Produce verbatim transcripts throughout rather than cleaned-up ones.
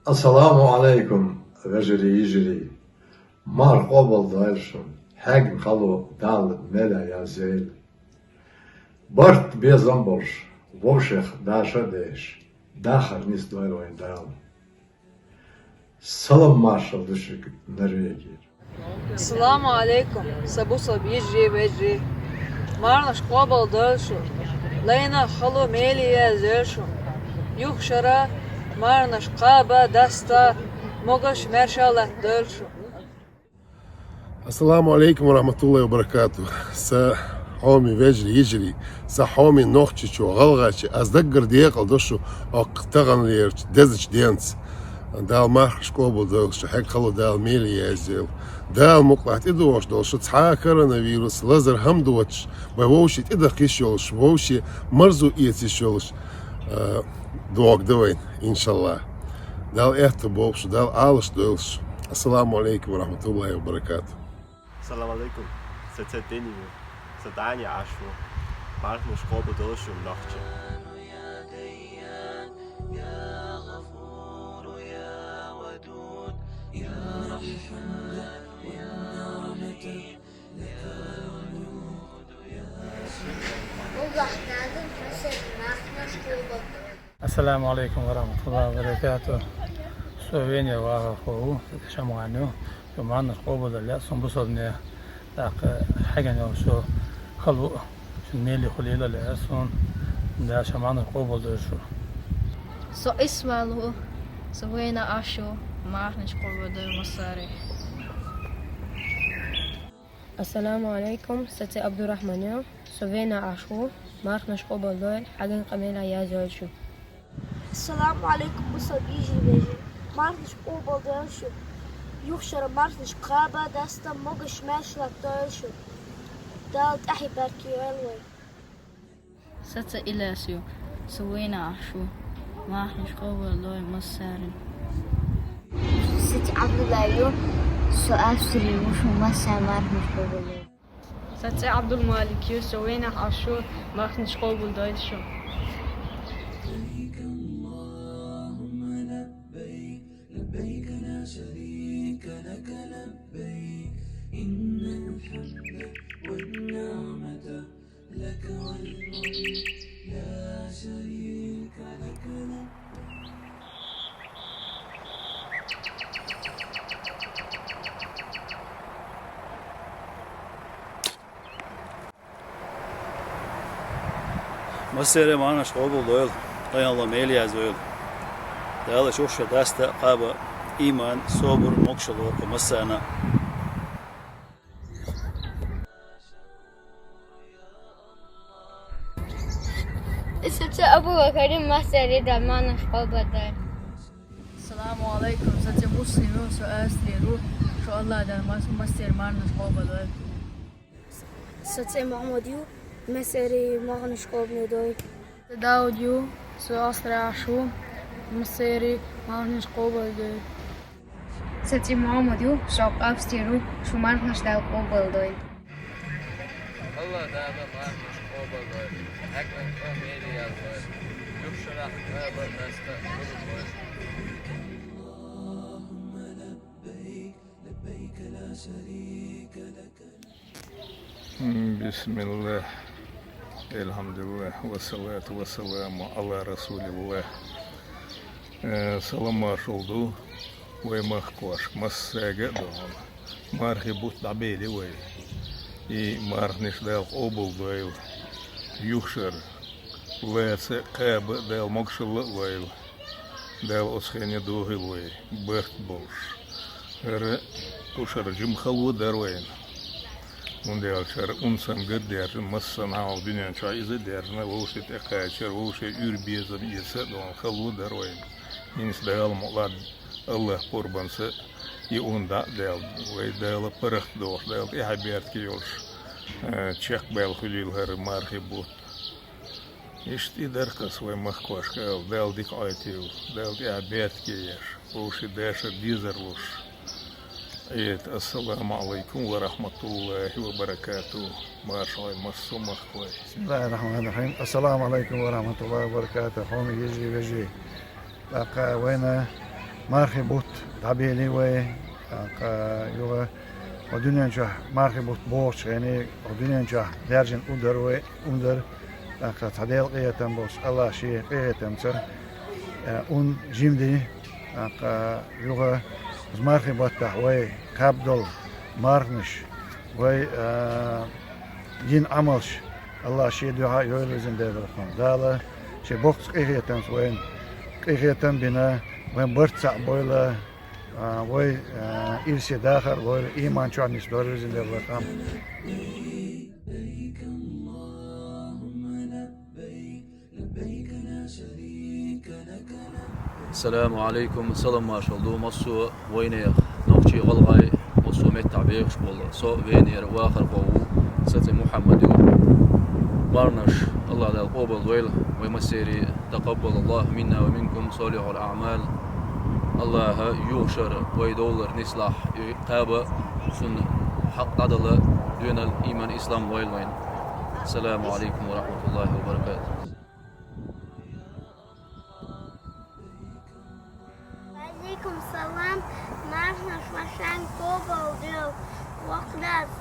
Ассаламу Ӏалайкум, вежарий, йижарий. Марх къобалдойла шун, хьегна хало Дала мел язъйойла. Барт, безам болуш, вовшех дашар а деш, дахар нисдойла вайн Дала. Салам-маршалла ду шуьга Норвегера. Ассаламу Ӏалайкум, сан бусалба йижарий, вежарий. Мархнаш къобалдойла шу. Лайна хало мел язъйойла шу. Юха шера мархнаш кхаба, даста, могаш, маьрша латтадойла шу. Ассаламу Ӏалайкум ва рахьматуллахӀи ва баракатухӀ. Сан хьоме вежарий, йижарий, сан хьоме нохчочо, гӀалгӀачо, ас даггара декъала до шу оцу таханлерчу дезачу денца. Дала мархнаш къобалдойла шу, хьегна хало Дала мел язъйойла. Дала мукъалахь тӀедогӀуш долу шу цхьа а коронавирус, лазар, хӀума доцуш, вай вовшийн тӀедаккха йиш йолуш, вовшийн марзо эца йиш йолуш, а, догӀу дан вайна, иншаллахӀ. Дала аьтто болба шу, Дала Ӏалашдойла шу. Ассаламу Ӏалайкум ва рахьматуллахӀи ва баракатухӀ. Салам алейкум. Са цӀе Дени ю. Са Дани Ӏаш ву. Мархнаш къобалдойла шу, нохчий. Ассаламу алейкум ва рахматуллахи ва баракатух. Со Вене вахархо ву, Шамган ю. Со мархнаш къобалдойла лаьа суна бусалбане. ТӀаккха хьегна йолу со хало шуна меле хуьлийла лаьа суна. Дала шун мархнаш къобалдойла шу. Со Исмаил ву, со Вене Ӏаш ву, мархнаш къобалдойла массаре. Ассаламу алейкум, са цӀе Абдурахман ю, со Вене Ӏаш ву, мархнаш къобалдойла, хьегна къамел а язйойла шу. Ассаламу алейкум, бусалба йижарий, вежарий. Мархнаш къобалдойла шу. Юха шера мархнаш кхаба, даста, могаш, маьрша латтадойла шу. Дала тӀаьхье баьркийойла вай. Са цӀе Ильяс ю, со Вене Ӏаш ву, мархнаш къобалдойла массарна. Са цӀе Абдулла ю, со Австри ву, шун массарна мархнаш къобалдойла. Са цӀе Абдулмалик ю, со Венехь Ӏаш ву, мархнаш къобалдойла шу. Массеран мархнаш къобалдойла, къайна ло мел язйойла. Дала шух шо даста а кхаба, ийман, собар, могашалла лойла массарна. Са цӀе Абу-Бакар ю, массеран Дала мархнаш къобалдойла. Ассаламу алейкум, са цӀе Муслим ю, со Австри ву, шун Аллах Дала мас-, массеран мархнаш къобалдойла. Са цӀе Мухьаммад ю, массеран мархнаш къобалдойла. Дауд ю, со Австри Ӏаш ву, массеран мархнаш къобалдойла. Са цӀе Мухьаммад ю, со Австри ву, шун мархнаш Дала къобалдойла. Аллах Дала мархнаш къобалдойла, хьегна къамел а язйойла, юха шарахь кхаба, даста, къобалдойла. Бисмиллах, эльхамдулиллах, вассалату вассаламу аля расулиллах. Э, салам-маршалла ду вай махкошка массаьрга а дохуна. Мархи бутт дӀабели вай. И мархнаш Дала къобалдойла. Юха шера лаца а, кхаба а Дала могашалла а лойла. Дала оцу хене дохийла вай, барт болуш. ХӀара кху шера жима хало дара вайна. ХӀунда аьлча хӀара унсан гар даьржина, массанхьа а дуьнен чохь иза а даьржина, вовшийн тӀе кхачара, вовшийн уьйр-безам эца а дохуна хало дара вайна. ХӀинца Дала мукъ лахь, Аллах къурбанца и ун дӀа а даьлла, вай Дала паргӀат дохуш, Дала тӀаьхье беркате йолуш, э, чекхбаьлла хуьлийла хӀара мархи бутт. Иштта и дара-кх аса вай махкошка ала, Дала дика Ӏойтийла, Дала тӀаьхье беркате еш, вовшийн дашар, дезар луш. Ӏийта, ассаламу Ӏалайкум ва рахьматуллахӀи ва баракатухӀ. Марша Ӏойла массо а махкой. Бисмиллахир-рахманир-рахим. Ассаламу Ӏалайкум ва рахьматуллахӀи ва баракатухӀ. Хьоме йижарий, вежарий. ТӀаккха вайна Мархий бутт дӀабели вай, тӀаккха юха, ва дуьнен чохь мархий бутт бохучу хене, ва дуьнен чохь даьржина удар вай, удар, тӀаккха цхьа Делан къинхетам болуш, Аллах шен къинхетамца, э, ун жима ди, тӀаккха юха, мархий баттахь вай кхаба долу марханаш, вай, э, йина Ӏамалш, Аллах шен дуьхьа а йойла везан Дела. Дала шен боккхачу къинхетамца вайна къинхетам а бина, вайн барт цхьаъ бойла, а, вай, а, ирсе дахар а лойла, ийман чохь нисдойла везан Дела. Ассаламу алейкум, салам маршалла ду массо а вайнех, нохчий, гӀалгӀай, массо а меттахь бехаш болу со Венера вахархо ву, сан цӀе Мухьаммад ю. Марханаш Аллах Дала къобал дойла вай массеран, такъаббалаллаху минна ва минкум солихьул аъмал. Аллаха юха шара вай довлар нислахь, и кхаба, цунна хьакъ дӀадала, доьналла ийман, ислам лойла вайна. Ассаламу алейкум ва рахматуллахи ва баракатух. Ва алейкум салам, марханаш вашан къобал дойла, воккха дас,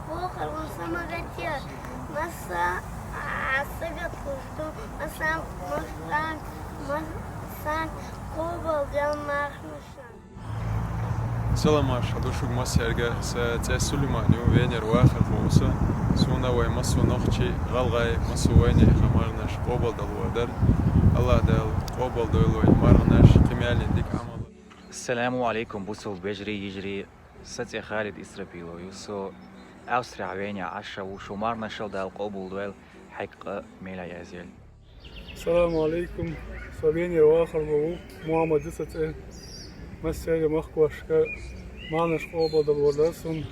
вохар ван самагатер, масса, а, сагат луш ду, массан, массан, массан къобал дойла марханаш. Салам маршалла ду шуьга массаьрга, сан цӀе Сулейман ю, Венера вахархо ву со. Суна вай массо а нохчий, гӀалгӀай, массо а вайнех марханаш къобал дала вар дара. Аллах Дала къобал дойла вай марханаш, кхин мел йина дика Ӏамал. Ассаламу алейкум, бусалба вежарий, йижарий. Сан цӀе Халид Исрапилов ю, со Австрехь, Венехь Ӏаш ву, шун марханаш Дала къобал дойла, хьекъа мела язъелла. Салам алейкум. Со Венера вахархо ву, Мухьаммад ю сан цӀе. Массаьрга махкошка марханаш къобал дала вар дара суна.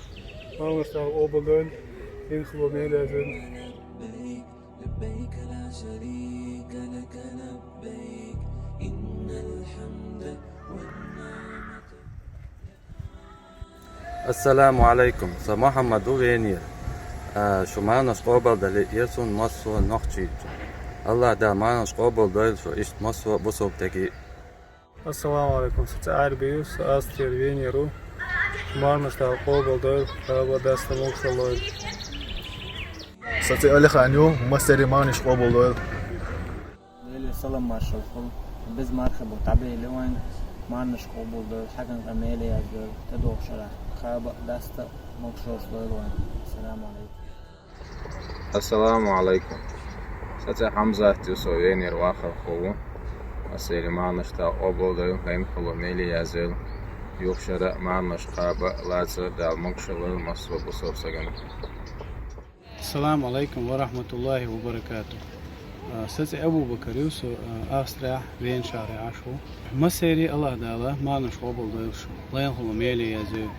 Марханаш Дала къобал дойла, йина хало мела язъелла. Ассаламу алейкум. Сан Мухьаммад ву, Венера. А, шун марханаш къобал далийта суна массо а нохчийчу. Аллах Дала марханаш къобал дойла шун иштта массо а бусалба стеган. Ассаламу алейкум. Сан цӀе Ӏарби ю, со Австрера, Венера ву. Марханаш Дала къобал дойла, кхаба, даста, могашалла лойла. Сан цӀе Алихан ю, массаьрга марханаш къобал дойла. Делера салам маршалла хуьлда, беза мархий бутт дӀабели вайна, марханаш къобал дойла, хьекъа мела язъелла, тӀедогӀучу шарахь кхаба, даста, могашалла лойла вайна. Ассаламу алейкум. Ассаламу алейкум. Сан цӀе Хьамзат ю, со Венера вахархо ву. Массаьрга марханаш Дала къобал дойла, йина хало мела язъелла. Юха шара марханаш кхаба, лаца, Дала могашалла лойла массо а бусалба стагана. Ассаламу алейкум ва рахматуллахи ва баракатух. А, сан цӀе Абу-Бакар ю, со, а, Австрехь, Вена шахьарехь Ӏаш ву. Массаьрга Аллах Дала марханаш къобал дойла шун, йина хало мела язъелла.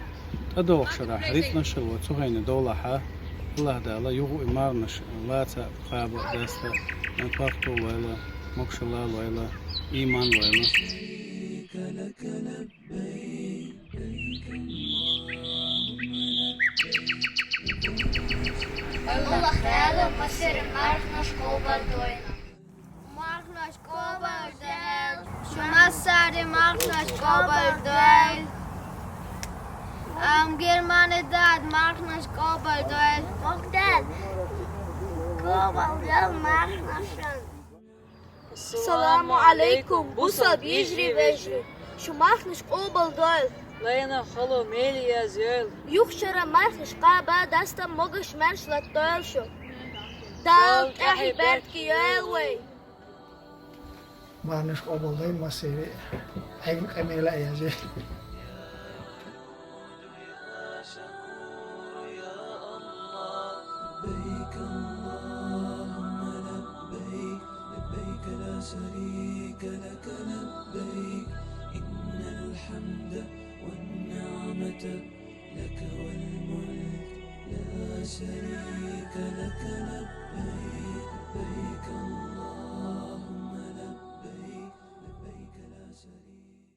ТӀедогӀучу шарахь рицкъанаш лойла, цу хенахь довлахь, Аллах Дала юха и марханаш лаца, кхаба, даста, паргӀато лойла, могашалла лойла, ийман лойла. Аллах Дала массаьрга марханаш къобал дойла. Марханаш къобал дойла. Шун массаьрга марханаш къобал дойла. Ам Германи дада марханаш къобал дойла. Богдан, къобал дойла марханаш. Саламу алейкум, бусалба йижарий, вежарий. Шун марханаш къобал дойла. Лайна хало мела язъелла. Юха шара марханаш кхаба, даста, могаш, маьрша латадойла шу. Далла тӀаьхье беркате йойла вай. Марханаш къобал дойла массаьрга, хьекъа мела язъелла. لبيك اللهم لبيك، لبيك لا شريك لك لبيك، إن الحمد والنعمة لك والملك، لا شريك لك لبيك.